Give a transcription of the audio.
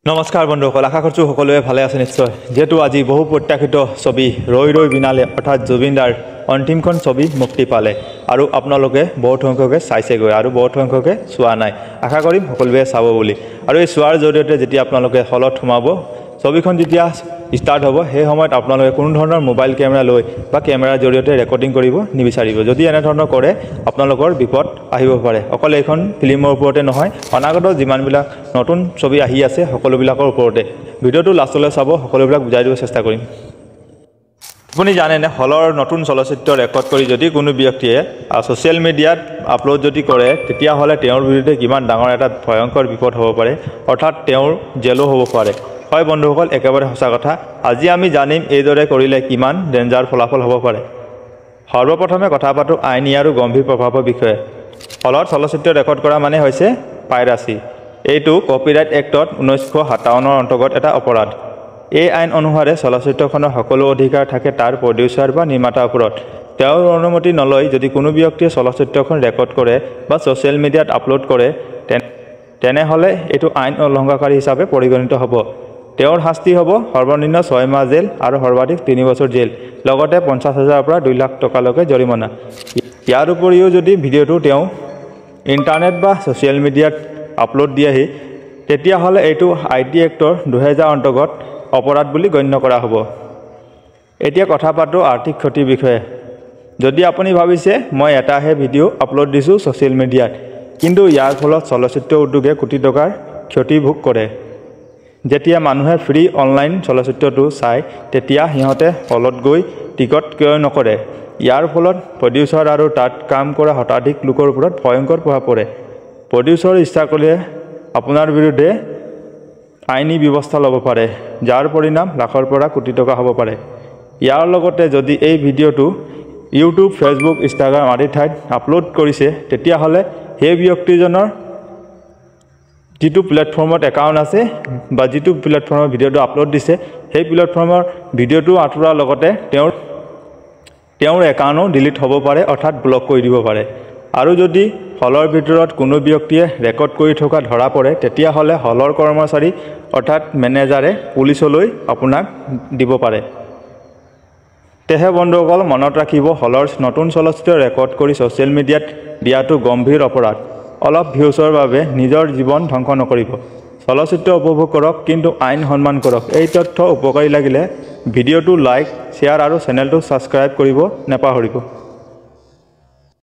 নমস্কাৰ বন্ধুসকল, আশা কৰিছোঁ সকলোৱে ভালে আছে নিশ্চয়। যিহেতু আজি বহু প্ৰত্যাশিত ছবি ৰৈ ৰৈ বিনালে অৰ্থাৎ জুবিনদাৰ অন্তিমখন ছবি মুক্তি পালে আৰু আপোনালোকে বহুত সংখ্যকে চাইছেগৈ আৰু বহুত সংখ্যকে চোৱা নাই। আশা কৰিম সকলোৱে চাব বুলি। আৰু এই চোৱাৰ জৰিয়তে যেতিয়া আপোনালোকে হলত সোমাব, ছবিখন যেতিয়া ষ্টাৰ্ট হ'ব সেই সময়ত আপোনালোকে কোনো ধৰণৰ মোবাইল কেমেৰা লৈ বা কেমেৰাৰ জৰিয়তে ৰেকৰ্ডিং কৰিব নিবিচাৰিব। যদি এনেধৰণৰ কৰে আপোনালোকৰ বিপদ আহিব পাৰে। অকল এইখন ফিল্মৰ ওপৰতে নহয়, অনাগত যিমানবিলাক নতুন ছবি আহি আছে সকলোবিলাকৰ ওপৰতে। ভিডিঅ'টো লাষ্টলৈ চাব, সকলোবিলাক বুজাই দিব চেষ্টা কৰিম। আপুনি জানেনে হলৰ নতুন চলচ্চিত্ৰ ৰেকৰ্ড কৰি যদি কোনো ব্যক্তিয়ে ছ'চিয়েল মিডিয়াত আপলোড যদি কৰে, তেতিয়াহ'লে তেওঁৰ বিৰুদ্ধে কিমান ডাঙৰ এটা ভয়ংকৰ বিপদ হ'ব পাৰে, অৰ্থাৎ তেওঁৰ জেলো হ'ব পাৰে। হয় বন্ধুসকল, একেবাৰে সঁচা কথা। আজি আমি জানিম এইদৰে কৰিলে কিমান ডেঞ্জাৰ ফলাফল হ'ব পাৰে। সৰ্বপ্ৰথমে কথা পাতোঁ আইনী আৰু গম্ভীৰ প্ৰভাৱৰ বিষয়ে। হলত চলচ্চিত্ৰ ৰেকৰ্ড কৰা মানে হৈছে পাইৰাচি। এইটো কপিৰাইট এক্টত 1957ৰ অন্তৰ্গত এটা অপৰাধ। এই আইন অনুসাৰে চলচ্চিত্ৰখনৰ সকলো অধিকাৰ থাকে তাৰ প্ৰডিউচাৰ বা নিৰ্মাতাৰ ওপৰত। তেওঁৰ অনুমতি নলৈ যদি কোনো ব্যক্তিয়ে চলচ্চিত্ৰখন ৰেকৰ্ড কৰে বা ছ'চিয়েল মিডিয়াত আপলোড কৰে, তেনেহ'লে এইটো আইন উলংঘাকাৰী হিচাপে পৰিগণিত হ'ব। তেওঁৰ শাস্তি হ'ব সৰ্বনিম্ন 6 মাহ জেল আৰু সৰ্বাধিক 3 বছৰ জেল, লগতে 50 হাজাৰৰ পৰা 2 লাখ টকালৈকে জৰিমনা। ইয়াৰ উপৰিও যদি ভিডিঅ'টো তেওঁ ইণ্টাৰনেট বা ছ'চিয়েল মিডিয়াত আপলোড দিয়েহি, তেতিয়াহ'লে এইটো I T actor 2000 অন্তৰ্গত অপৰাধ বুলি গণ্য কৰা হ'ব। এতিয়া কথা পাতোঁ আৰ্থিক ক্ষতিৰ বিষয়ে। যদি আপুনি ভাবিছে মই এটাহে ভিডিঅ' আপলোড দিছোঁ ছ'চিয়েল মিডিয়াত, কিন্তু ইয়াৰ ফলত চলচ্চিত্ৰ উদ্যোগে কোটি টকাৰ ক্ষতি ভোগ কৰে। যেতিয়া মানুহে ফ্ৰী অনলাইন চলচ্চিত্ৰটো চায়, তেতিয়া সিহঁতে হলত গৈ টিকট ক্ৰয় নকৰে। ইয়াৰ ফলত প্ৰডিউচাৰ আৰু তাত কাম কৰা শতাধিক লোকৰ ওপৰত ভয়ংকৰ প্ৰভাৱ পৰে। প্ৰডিউচাৰে ইচ্ছা কৰিলে আপোনাৰ বিৰুদ্ধে আইনী ব্যৱস্থা ল'ব পাৰে, যাৰ পৰিণাম লাখৰ পৰা কোটি টকা হ'ব পাৰে। ইয়াৰ লগতে যদি এই ভিডিঅ'টো ইউটিউব, ফেচবুক, ইনষ্টাগ্ৰাম আদি ঠাইত আপলোড কৰিছে, তেতিয়াহ'লে সেই ব্যক্তিজনৰ যিটো প্লেটফৰ্মত একাউণ্ট আছে বা যিটো প্লেটফৰ্মত ভিডিঅ'টো আপলোড দিছে, সেই প্লেটফৰ্মৰ ভিডিঅ'টো আঁতৰোৱাৰ লগতে তেওঁৰ একাউণ্টো ডিলিট হ'ব পাৰে, অৰ্থাৎ ব্লক কৰি দিব পাৰে। আৰু যদি হলৰ ভিতৰত কোনো ব্যক্তিয়ে ৰেকৰ্ড কৰি থকা ধৰা পৰে, তেতিয়াহ'লে হলৰ কৰ্মচাৰী অৰ্থাৎ মেনেজাৰে পুলিচলৈ আপোনাক দিব পাৰে। তেহে বন্ধুসকল, মনত ৰাখিব, হলৰ নতুন চলচ্চিত্ৰ ৰেকৰ্ড কৰি ছ'চিয়েল মিডিয়াত দিয়াটো গম্ভীৰ অপৰাধ। অলপ ভিউজৰ বাবে নিজৰ জীৱন ধ্বংস নকৰিব। চলচ্চিত্ৰ উপভোগ কৰক, কিন্তু আইন সন্মান কৰক। এই তথ্য উপকাৰী লাগিলে ভিডিঅ'টো লাইক, শ্বেয়াৰ আৰু চেনেলটো ছাবস্ক্ৰাইব কৰিব নাপাহৰিব।